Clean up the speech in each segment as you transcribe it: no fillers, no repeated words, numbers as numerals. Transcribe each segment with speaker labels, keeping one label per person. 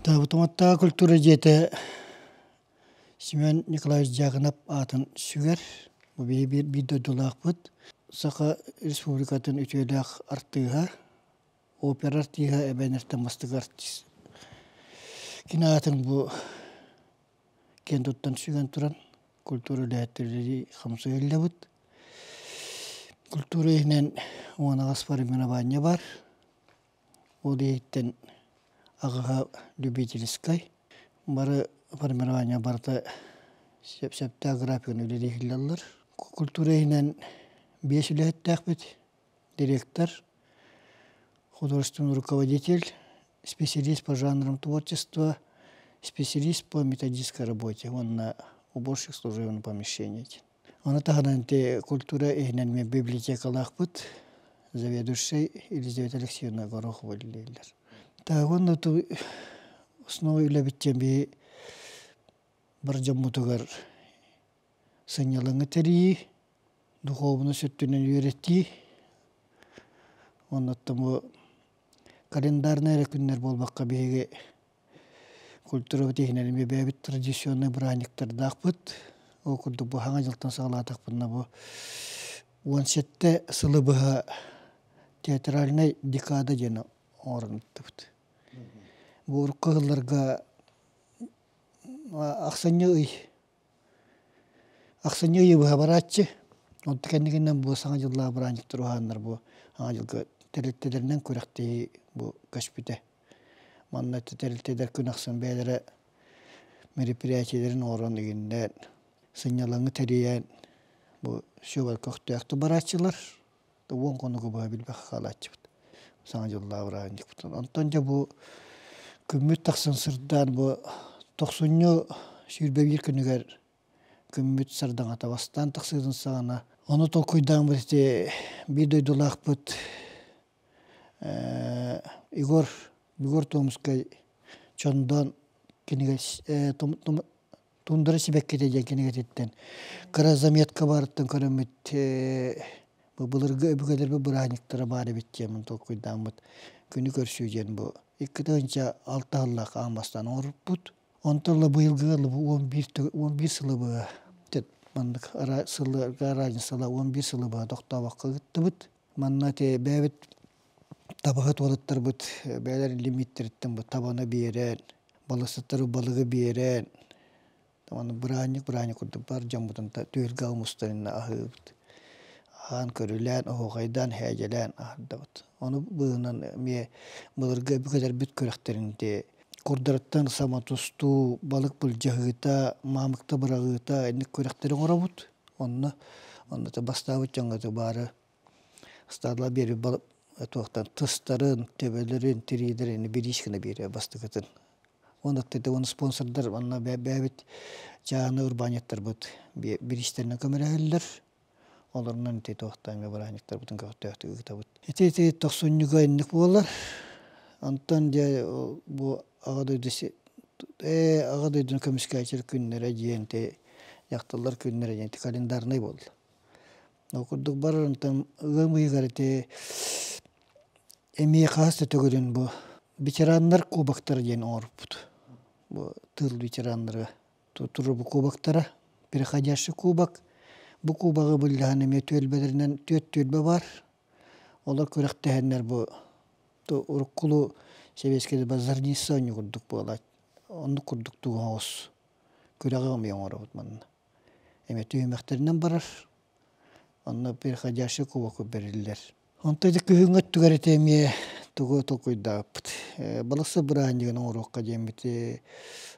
Speaker 1: Табытыматтааҕы культура дьиэтэ Семен Николаевич Дьяконов аатын сүгэр. Бу биһи биир дойдулаахпыт. Саха Республикатын үтүөлээх артыыһа, опера артыыһа, эбээннэртэн бастакы артист. Кини аатын бу киэн туттан сүгэн туран культура үлэһиттэрэ хамсыы иһиллэбит. Культура иһинэн 18 формирование бар. Ол иһиттэн аҕыһа любительскай. Бары формирование барыта сөптөөх графигын үлэлии иһиллэллэр. Культура иһинэн биэс үлэһиттээхпит. Директор, художественный руководитель, специалист по жанрам творчества, специалист по методической работе уонна уборщик служебного помещения. Ону таһынан ити культура иһинэн мен библиотекалаахпыт, заведующай Елизавета Алексеевна Горохова үлэлииллэр. Так уонна основа үлэбит диэн биһи бар дьоммутугар сынньалаҥы тэрийии, духуобунас өттүнэн үөрэтии, уонна оттон бу календарнай эрэ күннэр буолбакка биһиги культурабыт иһинэн эмиэ бэйэбит традиционнай бырааһынньыктардаахпыт. Ол курдук бу Саҥа дьылтан саҕалаатахпытына бу 17 сылы быһа театральнай декада диэн оҥорон ыыттыбыт. Бу урукку сылларга ахсынньы ый Ахсынньы ыйы быһа барааччы. Онто кэннигинэн бу Саҥа дьыллаах бырааһынньыктар уһааннар бу Саҥа дьылга тэрилтэлэринэн күрэхтэһии бу көспүтэ. Манна тэрилтэлэр күн ахсын бэйэлэрэ мероприятиелэрин оҥорон игиннээн, сынньалаҥы тэрийэн бу сүбэ көхтөөхтүк барааччылар. Уон хонугу быһа билбэххэ хаалааччыбыт. Саҥа дьыллаах бырааһынньыкпытын. Онтон дьэ бу күммүт тахсан сырдаан бу тохсунньу 21 күнүгэр күммүт сардаҥата бастаан тахсыытын саҕана ону толкуйдааммыт ити биир дойдулаахпыт Егор Егор Томскай Чондоон кинигэ Тундра сибэккитэ диэн кинигэтиттэн кыра заметка баарыттан көрөммүт бу былыргы өбүгэлэрбит бырааһынньыктара баар эбит диэммин толкуйдааммыт күнү көрсүү диэн бу 2006 сыллаах аан бастаан оҥорбуппут. Онтон ыла быйылгы 11 сылы быһа маннык сылларга разницала 11 сылы быһа тохтообокко ыыттыбыт. Манна ити бэйэбит табаһыт уолаттарбыт бэйэлэрин лимиттэриттэн бу табаны биэрэн, балыксыттары балыгы биэрэн, аны бырааһынньык бырааһынньык курдук бар дьоммутун түһүлгэ мустарына аһыыбыт. Аһаан көрүлээн, оһуохайдаан, һээдьэлээн аһардабыт. Ону быыһынан эмиэ былыргы өбүгэлэрбит күрэхтэрин ити курдарыттан самотустуу, балык былдьаһыыта, маамыкта быраҕыыта инник күрэхтэри оҥоробут. Онно онно бастаабыт дьоҥҥо баары Ыстаадалар биэрбит туохтан тыстарын, төбөлөрүн, тириилэрин бириис гына биэрэр бастакытын. Уонна уонна спонсордар уонна бэйэбит чааһынай урбаанньыттарбыт бириистэринэн көмөлөһөллөр. Олорунан ити туохтан бырааһынньыктарбытын көхтөөхтүк ыытабыт. Ити ити тохсунньуга инник буолар. Онтон дьэ бу Аҕа дойду Аҕа дойдуну көмүскээччилэр күннэрэ диэн дьахталлар күннэрэ диэн календарнай буолла. Ол курдук барар онтон ыам ыйыгар ити эмиэ хас да төгүлүн бу ветераннар кубоктара диэн оҥорбут. Бу тыыл ветераннара турар кубоктара, переходящий кубок. Бу кубогы былдьаһан эмиэ түөлбэлэринэн түөрт түөлбэ бар. Олор күрэхтэһэннэр бу уруккулуу сэбиэскэй базарница оонньуу курдук буолаат оннук курдук тугу оҕус күрэҕи эмиэ оҥоробут манна. Эмиэ түһүмэхтэринэн барар. Онно переходящий кубок бэриллэр. Онтон ити күһүҥҥү өттүгэр ити эмиэ тугу толкуйдаабыппыт. Балыксыт бырааһынньыгын оҥоруохха диэммит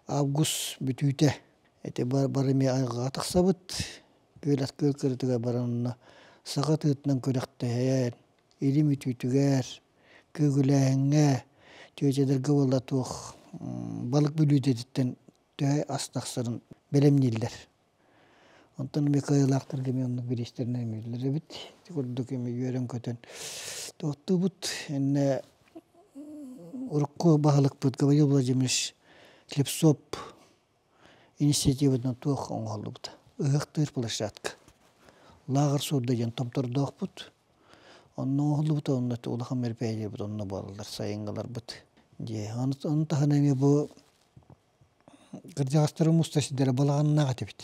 Speaker 1: август бүтүүтэ ити бары эмиэ айылҕаҕа тахсабыт. Күөл күөл кырытыгар баран онно саха тыытынан күрэхтэһэн, илим үтүүтүгэр, күөгүлээһиҥҥэ, түөчэлэргэ буолла туох балык бүлүүдэтиттэн төһө ас тахсарын бэлэмнииллэр. Онтон эмиэ кыайыылаахтарга эмиэ оннук бириистэринэн эмииллэр эбит. Ити курдук эмиэ үөрэн-көтөн туохтуубут. Иннэ урукку баһылыкпыт Гаврил Владимирович Слепцов инициативатынан туох оҥоһуллубута. Ыһыахтыыр площадка. Лааҕыр суурда диэн томтордоохпут. Онно оҥоһуллубута, онно улахан мероприятиебыт онно буолаллар, сайыҥҥыларбыт. Дьиэ ону таһынан эмиэ бу кырдьаҕастары муста сирдэрэ балаҕаннаах этибит.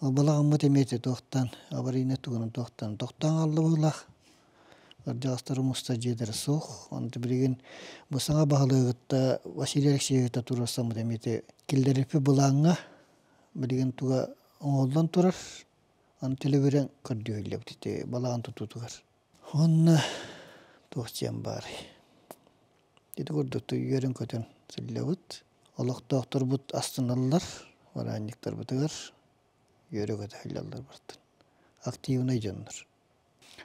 Speaker 1: Ол балаҕаммыт эмиэ ити туохтан аварийнай тугунан туохтан тохтоон хаалла быһыылаах. Кырдьаҕастары муста дьиэлэрэ суох. Онто билигин бу саҥа баһылыгы кытта Василий Алексеевиһы туруорсаммыт эмиэ ити киллэриппит былааҥҥа билигин туга оҥоһуллан турар. Аны төлөбүрэн көрдүһүллэбит ити балаҕан тутуутугар. Уонна туох диэн баарый? Ити курдук үөрэн-көтөн сылдьабыт. Олохтоохторбут астыналлар, бырааһынньыктарбытыгар үөрэ-көтө сылдьаллар барытын. Активнай дьоннор.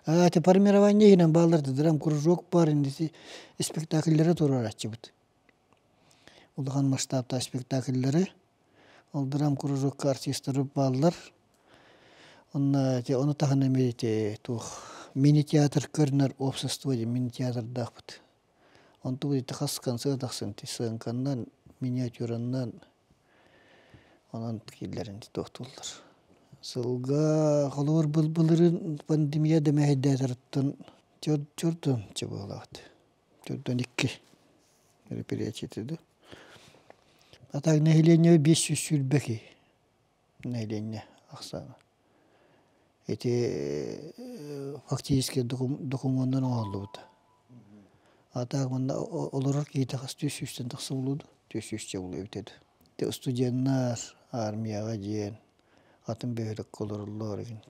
Speaker 1: А ити формирование иһинэн бааллар драм кружок баар инники спектакльлэри туруорааччыбыт. Улахан масштабтаах спектакльлэри. Ол драм кружокка артистары бааллар. Онно ити ону таһынан эмиэ ити туох мини-театр көрүнэр общество диэн мини-театрдаахпыт. Онтубут ити хас концерт ахсын ити сыаҥканнан, миниатюраннан онон кииллэрин туохтууллар. Сылга холобур былырыын пандемия да мэһэйдээтэртэн чордон чыбыалаабыт. Чордон икки мероприятие да. А так нэһилиэнньэ 520 киһи нэһилиэнньэ ахсаана. Ити фактически докумуоннар оҥоһуллубута. А так манна олорор киһитэ хас 400-тэн тахса буолуо дуо? 400 буолуо эбитэ дуу. Ити студеннар армияҕа диэн атын бөһүөлэккэ олороллор игин.